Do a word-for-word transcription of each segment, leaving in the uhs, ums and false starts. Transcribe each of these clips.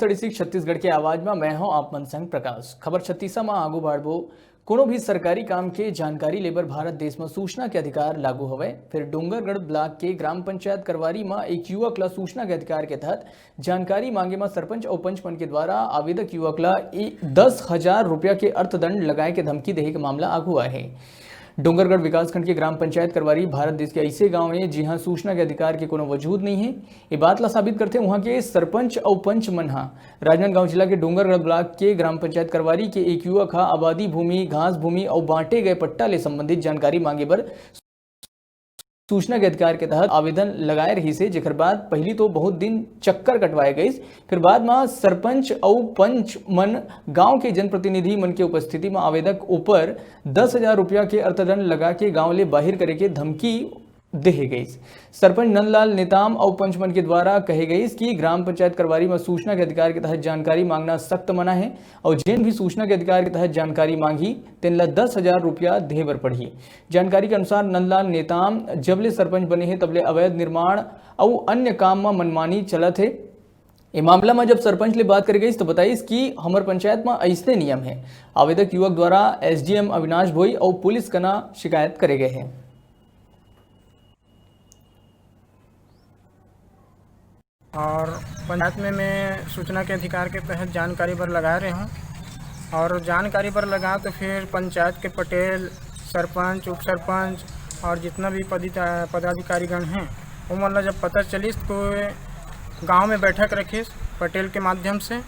छत्तीसगढ़ के आवाज म मैं हूं आप मन संग प्रकाश। खबर छत्तीसा म आगू बढ़बो। कोनो भी सरकारी काम के जानकारी लेबर भारत देश म सूचना के अधिकार लागू हवय। फिर डोंगरगढ़ ब्लॉक के ग्राम पंचायत करवारी म एक युवक ला सूचना के अधिकार के तहत जानकारी मांगे म सरपंच अउ पंच मन के द्वारा आवेदक युवक ला ए-, दस हजार रुपया के अर्थदंड लगाए के धमकी देहे के मामला आगू आए हे। डोंगरगढ़ विकासखंड के ग्राम पंचायत करवारी भारत देश के अइसे गांव ए, जिहां सूचना के अधिकार के कोनो वजूद नइ हे। ए बात ला साबित करथे उहां के सरपंच अउ पंच मन ह। राजनांदगांव जिला के डोंगरगढ़ ब्लॉक के ग्राम पंचायत करवारी के एक युवक ह आबादी भूमि, घास भूमि अउ बांटे गए पट्टा ले संबंधित जानकारी मांगे बर सूचना के अधिकार के तहत आवेदन लगाए रहिस हे, जेकर बाद पहिली तो बहुत दिन चक्कर कटवाए गइस, फिर बाद म सरपंच अउ पंच मन गांव के जनप्रतिनिधि मन के उपस्थिति म आवेदक ऊपर दस हजार रुपया के अर्थदंड लगा के गांव ले बाहिर करे के धमकी देहे गइस। सरपंच नंदलाल नेताम अउ पंच मन के द्वारा कहे गइस कि ग्राम पंचायत करवारी म सूचना के अधिकार के तहत जानकारी मांगना सख्त मना हे अउ जेन भी सूचना के अधिकार के तहत जानकारी मांगही, तेन ला दस हजार रुपया देहे बर पड़ही। जानकारी के अनुसार नंदलाल नेताम जब ले सरपंच बने हे, तब ले अवैध निर्माण अउ अन्य काम म मनमानी चलत हे। ए मामला म जब सरपंच ले बात करे गइस, तो बताइस कि हमर पंचायत म अइसने नियम हे। आवेदक युवक द्वारा एसडीएम अविनाश भोई अउ पुलिस कना शिकायत करे गए हे। और पंचायत में मैं सूचना के अधिकार के तहत जानकारी बर लगा रहे हूँ। और जानकारी बर लगा तो फिर पंचायत के पटेल, सरपंच, उप सरपंच और जितना भी पदिता-, पदाधिकारीगण हैं, वो मतलब जब पता चलिस तो गांव में बैठक रखिस पटेल के माध्यम से।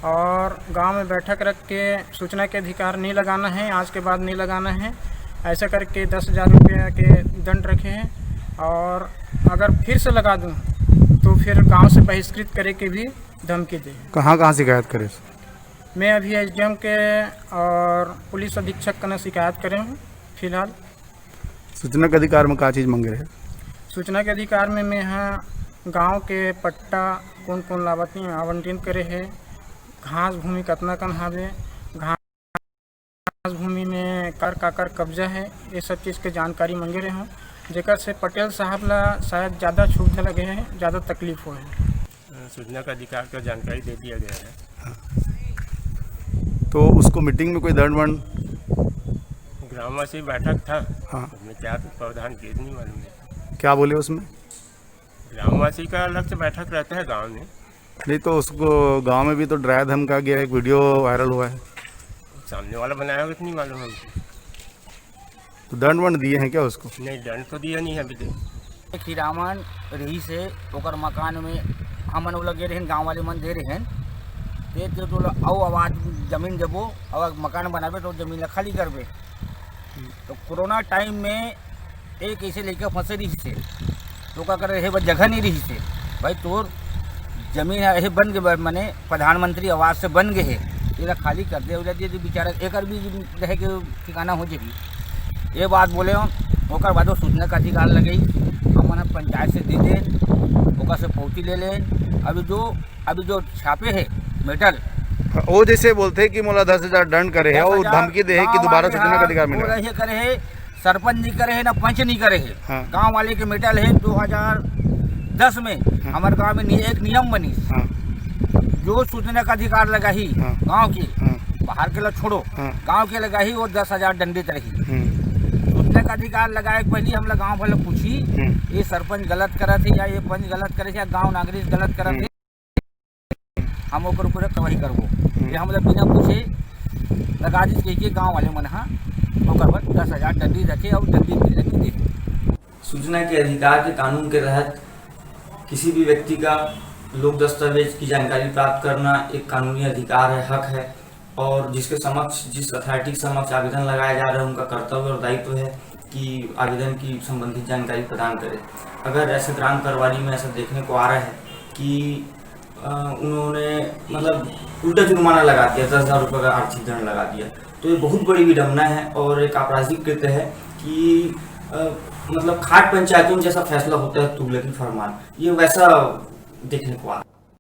और गांव में बैठक रख के सूचना के अधिकार नहीं लगाना है, आज के बाद नहीं लगाना है, ऐसा करके दस हजार रुपया के दंड रखे हैं। और अगर फिर से लगा दूं तो फिर गांव से बहिष्कृत करे के भी धमकी दे। कहाँ कहाँ शिकायत करे? मैं अभी एसडीएम के और पुलिस अधीक्षक कना शिकायत करे हूँ फिलहाल। सूचना के अधिकार में का चीज मांगे रहे? सूचना के अधिकार में मैं हा गांव के पट्टा कौन कौन लावत आवंटित करे है, घास भूमि कतना कन हावे, घास भूमि में कर काकर कब्जा है, ये सब चीज़ के जानकारी मांगे रहे हूँ, जेकर से पटेल साहब ला शायद ज़्यादा सुविधा लगे है, ज़्यादा तकलीफ हो है। सूचना का अधिकार का जानकारी दे दिया गया है। तो उसको मीटिंग में कोई दंड वंड? ग्रामवासी बैठक था, हाँ। उसमें क्या प्रावधान किए नहीं मालूम है। क्या बोले उसमें? ग्रामवासी का अलग से बैठक रहता है गांव में। नहीं तो उसको गांव में भी तो डराया धमका गया, एक वीडियो वायरल हुआ है। सामने वाला बनाया होगा तो नहीं मालूम हमको। तो दंड वंड दिए हैं क्या उसको? नहीं, दंड तो दिया नहीं है अभी तक। एक हीरामन रहीस हे, ओकर मकान में हमन ओला गे रहेन, गांव वाले मन दे रहेन, ते ते तोला अउ आवाज जमीन देबो, अउ मकान बनाबे तो जमीन ला खाली करबे। तो कोरोना टाइम में एक ऐसे लइका फंसे रहीस हे, तो ओकर करा रहे बर जगह नहीं रहीस हे। भाई तोर जमीन ह एहे बन के ब-, माने प्रधानमंत्री आवास से बन गए हे, एला खाली कर दे, उला दे दे बेचारा, एकर भी रहे के ठिकाना हो जाही। ये बात बोले हो, ओकर बाद वो सूचना का अधिकार लगई, हमन ह पंचायत से दे दे, ओकर से पौती ले ले। अभी जो, अभी जो छापे है मेटल, वो जैसे बोलते हैं कि मोला दस हजार दंड करे है और धमकी दे है कि दोबारा सूचना का अधिकार मिलेगा। ये करे है, सरपंच नहीं करे है ना पंच नहीं करे है। हाँ। गांव वाले के मेटल है दो हज़ार दस में हमारे गांव में नि-, एक नियम बनी, हाँ। जो सूचना का अधिकार लगाही हाँ। गांव के, हाँ। बाहर के ला छोड़ो, हाँ। गांव के लगाही वो दस हजार दंडित रही। हम्म, सूचना का अधिकार लगाए के पहले हमला गांव वाले पूछी, हम्म। ये सरपंच गलत करत है या ये पंच गलत करत है या गांव नागरिक गलत करत है, हम ओकर ऊपर कार्रवाई करबो। ये हमला बिना पूछे लगा दीस कहिके गांव वाले मन हा ओकर बर दस हजार दंडी रखे और दंडी मिलने की दे। सूचना के अधिकार के कानून के तहत किसी भी व्यक्ति का लोक दस्तावेज की जानकारी प्राप्त करना एक कानूनी अधिकार है, हक है, और जिसके समक्ष, जिस अथॉरिटी के समक्ष आवेदन लगाया जा रहा है, उनका कर्तव्य और दायित्व है कि आवेदन की संबंधित जानकारी प्रदान करें। अगर ऐसे ग्राम करवारी में ऐसा देखने को आ रहा है कि अ, उन्होंने, मतलब, उल्टा जुर्माना लगा दिया, दस हजार रुपये का आर्थिक दंड लगा दिया, तो ये बहुत बड़ी विडम्बना है और एक आपराधिक कृत्य है कि, अ, मतलब, खाट पंचायतों में जैसा फैसला होता है तुगलकी फरमान, ये वैसा देखने को आ रहा है।